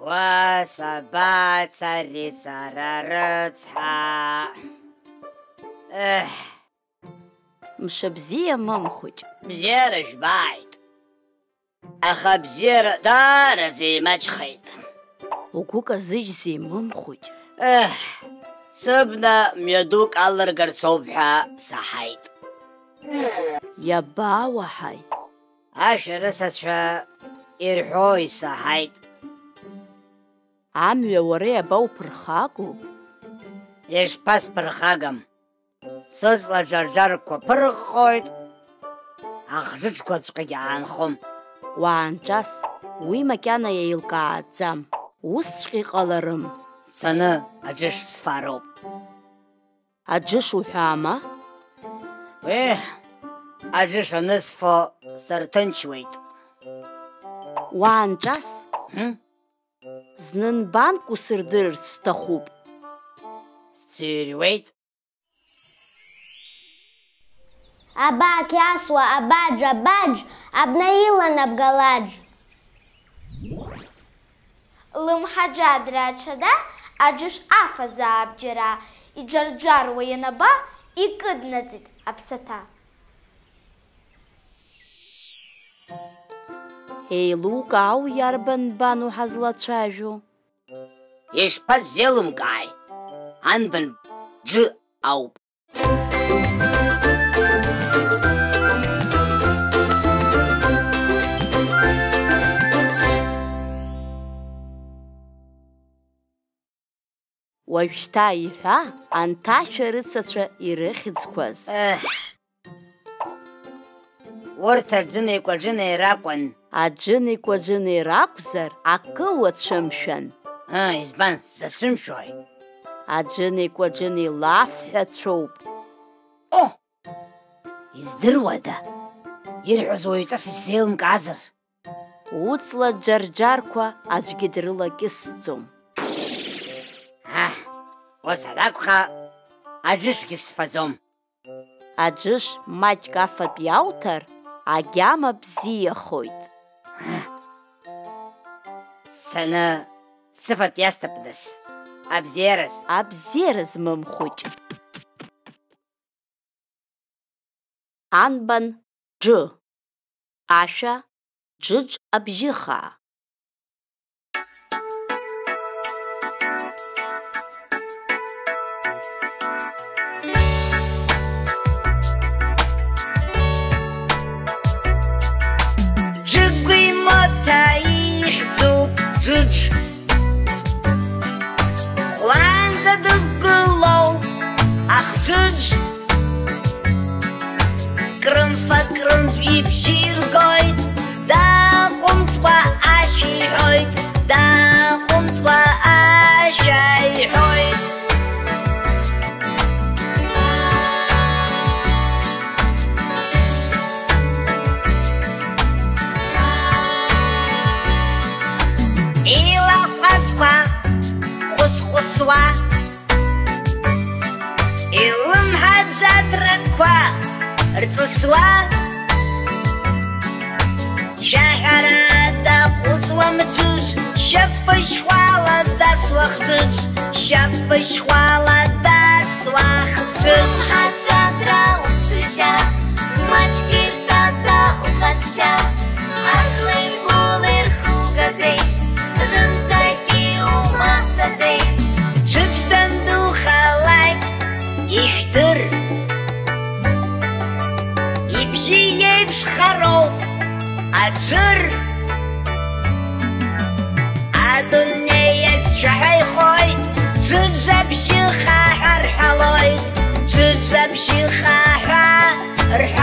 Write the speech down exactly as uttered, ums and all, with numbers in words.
Уа, сабацари сара рыцҳа? Еҳ. Мшыбзиа, мамхәыҷ. Бзиара жәбааит. Аха абзиара даараӡа имаҷхеит. Угәы казыжьзеи, мамхәыҷ? Еҳ, сыбна мҩадук алыргарц ауп ҳәа саҳаит. Иабауаҳаи? Ашәарыцацәа ирҳәо исаҳаит. Амҩа уара иабауԥырхагоу? Ишԥасԥырхагам? Сыҵла џарџарқәа ԥырҟҟоит, ахџыџқәаҵәҟьагьы аанхом. Уаанҿас, уи макьана еилкааӡам, усҵәҟьа иҟаларым. Сцаны аџьыш сфароуп. Аџьыш уҳәама? Еҳ, аџьыш анысфо сырҭынчуеит. Уаанҿас? М? Зны нбанк усырдырырц сҭахуп. Сӡырҩуеит. Абаақь асуа, абаџ, абаџ, абна илан абгалаџ. Лымҳаџьадраа ҽада, аџьыш афазаап џьара, иџарџаруа ианаба, икыднаҵит аԥсаҭа. Еилукаау иарбан нбан уҳазлацәажәо? Ишԥасзеилымкааи? Анбан џы ауп. Уажәшьҭа иҳәа анҭ ашәарыцацәа ирыхьӡқәаз. Еҳ. Урҭ аџьыни-кәаџьыни ракәын. Аџьыни-кәаџьыни ракәзар, акы уацәымшәан. Ыы, избан, сзацәымшәои? Аџьыни-кәаџьыни лафҳәацәоуп. О! Издыруада? Ирҳәоз уаҩҵас исзеилымкаазар? Уҵла џарџарқәа аӡәгьы дрылакьысӡом. Аҳ, ус анакәха, аџьышгьы сфаӡом. Аџьыш маҷк афатә иауҭар, агьама бзиахоит. Сцаны сыфатә иасҭап нас. Абзиараз. Абзиараз, мамхәыҷ. Анбан џы. Ашәа џыџ абжьыхаа. Џыгәи Моҭа ихьӡуп џыџ. Хәлаанӡа дықәгылоуп ахџыџ. Крымфа-крымф ибжьы иргоит, дааҟәымҵкәа ашәа иҳәоит, дааҟәымҵкәа ашәа иҳәоит. Илаҟәазқәа хәыс-хәысуа, илымҳа џьадрақәа рҵысуа, шәаҳәара даҟәыҵуам џыџ, шьапышьхәала дасуа хџыџ, шьапышьхәала дасуа хџыџ. Лымҳа џьадра уԥсышьа, маҷк ирҭада уҟазшьа, аҵлеи гәылеи рхугаӡеит, зынӡагьы умаҳҵаӡеит. Џыџ дандухалак ижәдыр, ибжьы иеиԥшхароуп аџыр. Адунеи азшәа ҳәа ихоит, џыџ абжьы хаа ҳәа рҳәалоит, џыџ абжьы хаа ҳәа рҳәалоит.